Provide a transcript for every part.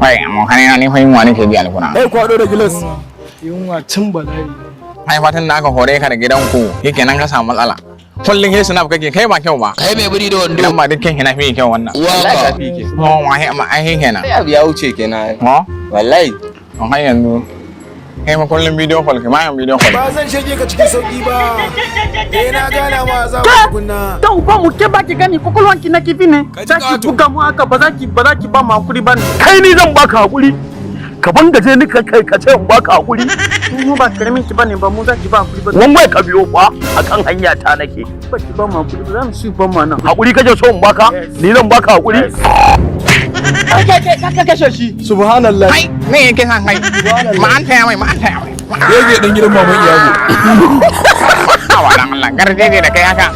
Kai, amma kai na ni fa yunwa nake ji alkuna. Kai kwado da gilas. Yunwa cin bala'i. Ai fatan da aka hore ka da gidanku yake nan ka samu matsala. Kullum sai snap kake kai ba kyau ba. Kai mai biri da wando. Idan ba dukkan hina fi kyau wannan. Waka. Oh, wahi amma ai kenan. Sai abu ya wuce kenan. Ho? Wallahi. On har yanzu kai ma kullum video call kai ma yan video call. Ba zan shege ka cikin sauki ba. Eh, na gana ma za mu tukunna. Ta uba mu ke baki gani kokolwanki na kifi ne. Za ki buga mu haka ba za ki ba mu hakuri ba ne. Kai, ni zan baka hakuri? Ka bangaje ni, ka kai ka ce in baka hakuri? Mu ba karamin ki bane ba, mu za ki ba hakuri ba. Wani ka biyo fa akan hanya ta nake. Ba ki ba mu hakuri ba, za mu shi ba mu nan. Hakuri kake so in baka? Ni zan baka hakuri? Kai ka kashe shi. Subhanallah. Kai me yake san kai? Ma an taya mai, ma an taya mai. Rege dan gidan maman Iyabo. Awa dan Allah, garje ne da kai haka.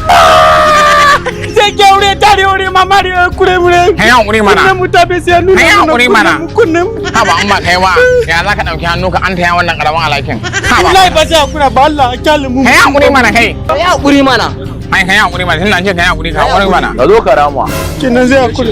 Sai ke aure tare aure mama re kure mure. Kai hakuri mana. Kunne mu ta be sai nuna. Kai hakuri mana. Kunne mu. Haba, an ba kai ba. Ya za ka dauki hannu ka an taya wannan karamin alakin? Haba. Wallahi ba sai hakura ba, Allah kyale mu. Kai hakuri mana kai. Kai hakuri mana. Ai kai hakuri mana, tunda an ce kai hakuri, ka hakuri mana. Ka zo ka rama. Kenan zai hakura.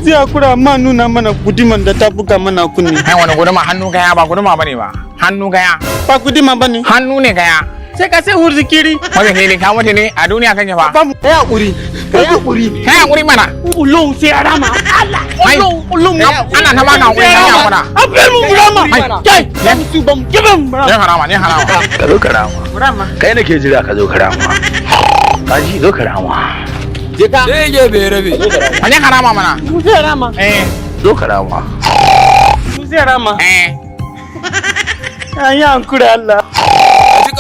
Zai hakura amma nuna mana gudiman da ta buga mana kunne. Kai, wani guduma hannu kaya ba guduma bane ba. Hannu kaya. Ba guduma bane. Hannu ne kaya. Sai ka sai hurzikiri. Wanda ke ka mutu ne a duniya kake fa. Ba mu. Kai hakuri. Kai hakuri. Kai hakuri mana. Ulun sai arama. Allah. Ai. Ulun ulun. Ana ta baka hakuri, kai hakura. Abin mu burama. Kai. Ai. Mu su ba mu kiban burama. Ne harama, ne harama. Ka zo ka rama. Burama. Kai nake jira, ka zo ka rama. Ka ji, zo ka rama. Je ka. Rege bai rabe. Ne harama mana. Mu sai rama. Eh. Zo ka rama. Mu sai rama. Eh. An yi hankuri Allah.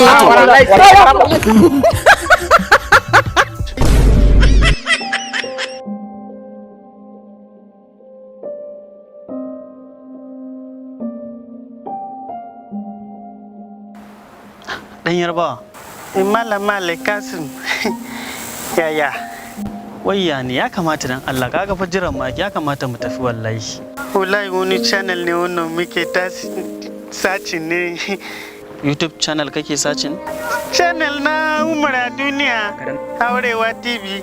Wallahi. Dan Yarbawa. Malama Kasim. Yaya. Wayya ne ya kamata, dan Allah, kaga fa jiran ma ya kamata mu tafi wallahi. Wallahi wani channel ne wannan muke ta searching ne. YouTube channel kake searching? Channel na Umar a Duniya Arewa TV.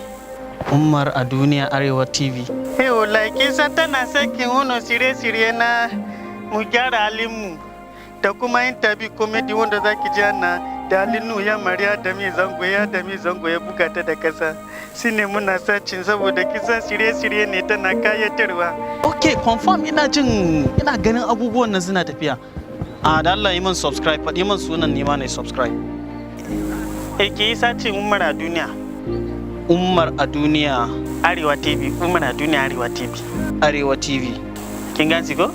Umar a Duniya Arewa TV. Eh, wallahi kin san tana sakin wannan shirye-shirye na mu gyara halinmu da kuma interview comedy wanda zaki ji ana da Alinu ya Mariya da mi zango ya da mi zango ya buga ta da kasa. Shine muna searching saboda kisan shirye-shirye ne tana kayatarwa. Okay, confirm, ina jin ina ganin abubuwan nan suna tafiya. A da Allah yi min subscribe, faɗi min sunan ni ma na subscribe. Eh, ki yi searching Umar a Duniya. Umar a Duniya. Arewa TV, Umar a Duniya Arewa TV. Arewa TV. Kin gansi ko?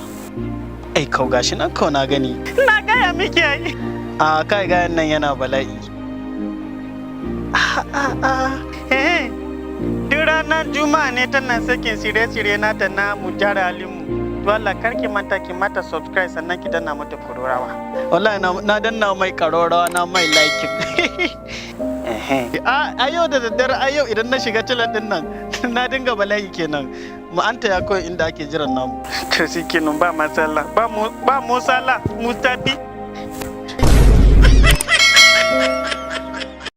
Ai kau gashi nan kau na gani. Na gaya miki ai. A kai, gayan nan yana bala'i. Eh, duk ranar Juma'a ne tana sakin shirye-shirye nata na mu gyara halinmu. To Allah karki manta ki mata subscribe, sannan ki danna mata kurorawa. Wallahi na danna mai karorawa, na mai like. A yau da daddare, a yau idan na shiga channel din nan na dinga bala'i kenan. Mu anta ya kawai inda ake jiran namu. To shi kenan, ba matsala, ba mu ba mu sala mu tafi.